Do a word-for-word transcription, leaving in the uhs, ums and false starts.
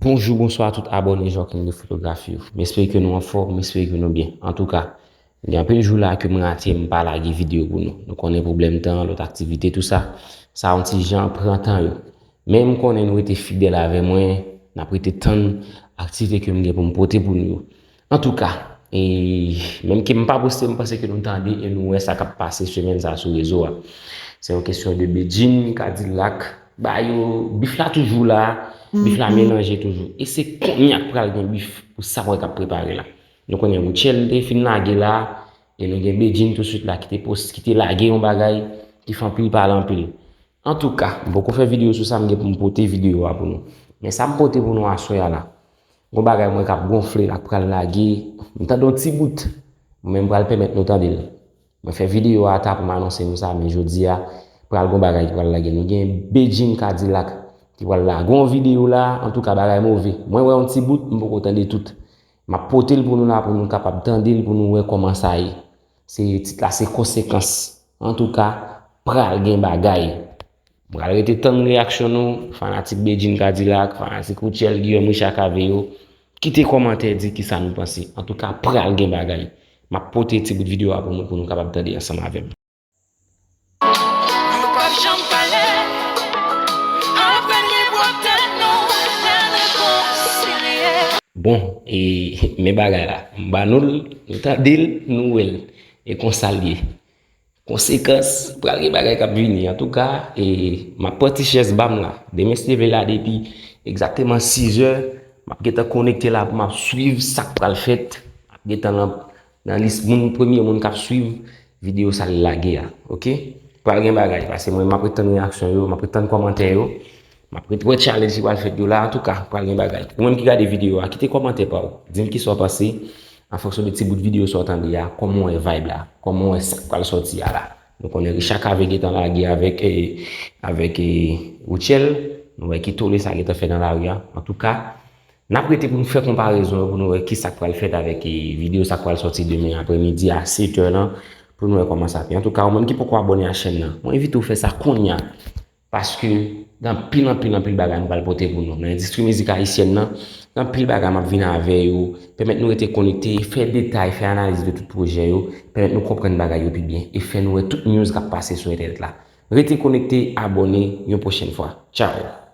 Bonjou, bonswa tout abòne Jocelyne de Fotografi yo. M espere ke nou anfòm, m espere ke nou byen. Antouka, gen anpil jou la ke m rate, m pa lage videyo pou nou. Nou konnen pwoblèm tan, lòt aktivite, tou sa. Sa yon ti jan pran tan yo. Men m konnen nou rete fidèl avè mwen, n ap rete tann aktivite ke m gen pou m pote pou nou yo. Antouka, e, menm ke m pa poste, m panse ke nou tande e nou wè sa k ap pase semèn sa sou rezo a. Se yon kesyon de Bedjine, Kadilak, ba yo, bif la toujou la, bif la melanje toujou. E se kounye a k pral gen bif pou sa mwen k ap prepare la. Nou konnen Rutshelle te fin lage la, e nou gen Bedjine tousuit la ki te post, ki te lage yon bagay ki fè anpil pale anpil. Antouka, m poko fè videyo sou sa, m gen pou m pote videyo a pou nou. Men sa m pote pou nou aswè a la, gon bagay mwen k ap gonfle la, k pral lage, m tande yon ti bout. Mwen menm pral pèmèt nou tande l. Mwen fè videyo a ata pou m anonse nou sa, men jodi a, pral gon bagay ki pral lage. Nou gen Bedjine Kadilak ki pral lage yon videyo la, antouka bagay move. Mwen wè yon ti bout, m poko tande tout. M ap pote l pou nou la, pou nou kapab tande l, pou nou wè kòman sa ye. Se tit la, se konsekans. Antouka, pral gen bagay. M pral rete tann reyaksyon nou, fanatik Bedjine Kadilak, fanatik Rutshelle, Guillaume Richard Cavé yo. Kite kòmantè, di kisa nou panse. Antouka, pral gen bagay. M ap pote ti bout videyo a pou nou, pou nou kapab tande ansanm avè m. Nou p ap janm pale, apre n gen pwoblèm nou, lè rekonsilye. Bon, e, men bagay la. M ba nou l, nou tande l, nou wè l. E konsa l ye. Konsekans, pral gen bagay k ap vini. Antouka, e, m ap pran ti chèz ba m la. Demen, si Dye vle, la depi egzakteman sizè, m ap gentan konekte la pou m ap swiv sa k pral fèt. M ap gentan nan, nan lis moun, premye moun k ap swiv videyo sa l lage a. Oke? Pral gen bagay, paske mwen, m ap ret tann reyaksyon yo, m ap ret tann kòmantè yo. M ap ret wè challenge ki pral fèt yo la. Antouka, pral gen bagay. Ou menm ki gade videyo a, kite kòmantè pa w. Di m kisa w panse. An fonksyon de ti bout videyo sa w tande a, kòman w wè vibe la, kòman w wè sa k pral sòti a la. Nou konnen Richard Cavé gentan lage avèk, e, avèk, e, Rutshelle. Nou wè ki tole sa gentan fè nan lari a. Antouka, n ap rete pou nou fè konparezon yo, pou nou wè kisa k pral fèt avèk, e, videyo sa k pral sòti demen apremidi a sèt è lan, pou nou wè kòman sa ap ye. Antouka, ou menm ki poko abòne a chèn nan, mwen envite w fè sa kounye a. Paske gen anpil, anpil, anpil bagay m pral pote pou nou. Nan endistri mizik ayisyèn nan, gen anpil bagay m ap vin avè yo, pèmèt nou rete konekte, fè detay, fè analiz de tout pwojè yo, pèmèt nou konprann bagay yo pi byen, e fè nou wè tout news k ap pase sou entènèt la. Rete konekte, abòne, yon pwochèn fwa. Tchao!